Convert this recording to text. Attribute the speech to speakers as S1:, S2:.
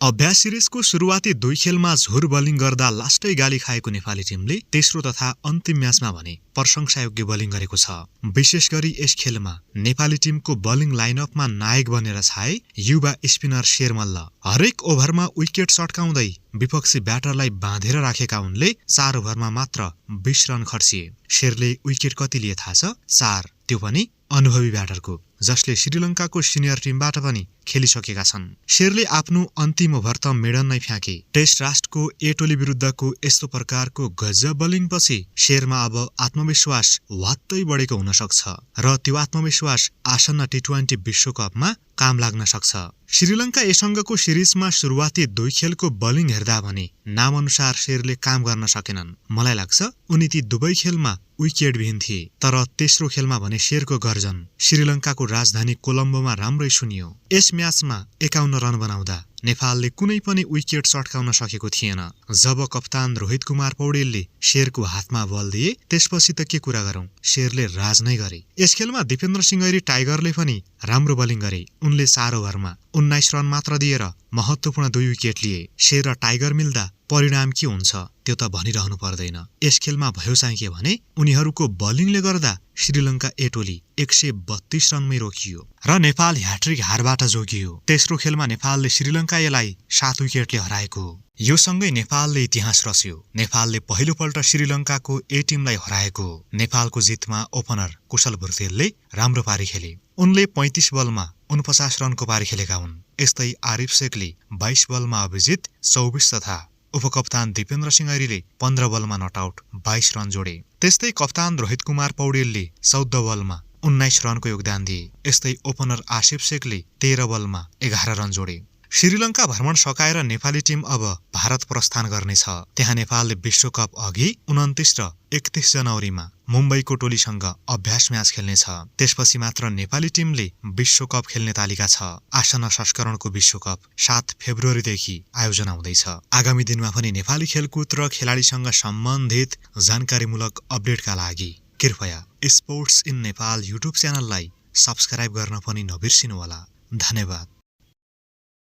S1: अभ्यास सिरिजको सुरुवाती 2 खेलमा झोर बलिङ गर्दा लास्टै गाली खाएको नेपाली टिमले तेस्रो तथा अन्तिम म्याचमा भने प्रशंसायोग्य बलिङ गरेको छ। विशेष गरी यस खेलमा नेपाली टिमको बलिङ लाइनअपमा नायक बनेर छाए युवा स्पिनर शेर मल्ल। हरेक ओभरमा विकेट सट्काउँदै विपक्षी ब्याटरलाई बाँधेर राखेका उनले 4 ओभरमा मात्र 20 रन खर्चिए। शेरले विकेट कति लिए थाहा छ? 4, त्यो पनि अनुभवी ब्याटरको, जसले श्रीलङ्काको सिनियर टिमबाट पनि खेलिसकेका छन्। शेरले आफ्नो अन्तिम ओभर त मेडन नै फ्याँके। टेस्ट राष्ट्रको ए टोली विरुद्धको यस्तो प्रकारको गजब बलिङपछि शेरमा अब आत्मविश्वास वात्तै बढेको हुन सक्छ र त्यो आत्मविश्वास आसन्न टी20 विश्वकपमा काम लाग्न सक्छ। श्रीलङ्का एसँगको सिरिजमा सुरुवाती 2 खेलको बलिङ हेर्दा भने नामअनुसार शेरले काम गर्न सकेनन्। मलाई लाग्छ उनी ती दुवै खेलमा विकेटविहीन थिए। तर तेस्रो खेलमा भने शेरको गर्जन श्रीलङ्काको राजधानी कोलम्बोमा राम्रै सुनियो। यस म्याचमा 51 रन बनाउँदा नेपालले कुनै पनि विकेट सट्काउन सकेको थिएन। जब कप्तान रोहित कुमार पौडेलले शेरको हातमा बल दिए त्यसपछि त के कुरा गरौं, शेरले राज नै गरे। यस खेलमा दिपेन्द्र सिंह टाइगरले पनि राम्रो बलिङ गरे। उनले 4 ओभरमा 19 रन मात्र दिएर महत्त्वपूर्ण 2 विकेट लिए। शेर र टाइगर मिल्दा परिणाम के हुन्छ त्यो त भनिरहनु पर्दैन। यस खेलमा भयो चाहिँ के भने उनीहरूको बलिङले गर्दा श्रीलङ्का ए टोली 132 रनमै रोकियो र नेपाल ह्याट्रिक हारबाट जोगियो। तेस्रो खेलमा नेपालले श्रीलङ्कालाई 7 विकेटले हराएको हो। यो सँगै नेपालले इतिहास रच्यो। नेपालले पहिलोपल्ट श्रीलङ्काको ए टिमलाई हराएको हो। नेपालको जितमा ओपनर कुशल भुर्तेलले राम्रो पारी खेले। उनले 35 बलमा 49 रनको पारी खेलेका हुन्। यस्तै आरिफ शेखले 22 बलमा अभिजित 24 तथा उपकप्तान दिपेन्द्र सिंहले 15 बलमा नटआउट 22 रन जोडे। त्यस्तै कप्तान रोहित कुमार पौडेलले 14 बलमा 19 रनको योगदान दिए। यस्तै ओपनर आसिफ शेखले 13 बलमा 11 रन जोडे। श्रीलङ्का भ्रमण सकाएर नेपाली टिम अब भारत प्रस्थान गर्नेछ। त्यहाँ नेपालले विश्वकप अघि 29 र 31 जनवरीमा मुम्बईको टोलीसँग अभ्यास म्याच खेल्नेछ। त्यसपछि मात्र नेपाली टिमले विश्वकप खेल्ने तालिका छ। आसन्न संस्करणको विश्वकप 7 फेब्रुअरीदेखि आयोजना हुँदैछ। आगामी दिनमा पनि नेपाली खेलकुद र खेलाडीसँग सम्बन्धित जानकारीमूलक अपडेटका लागि कृपया स्पोर्ट्स इन नेपाल युट्युब च्यानललाई सब्स्क्राइब गर्न पनि नबिर्सिनुहोला। धन्यवाद।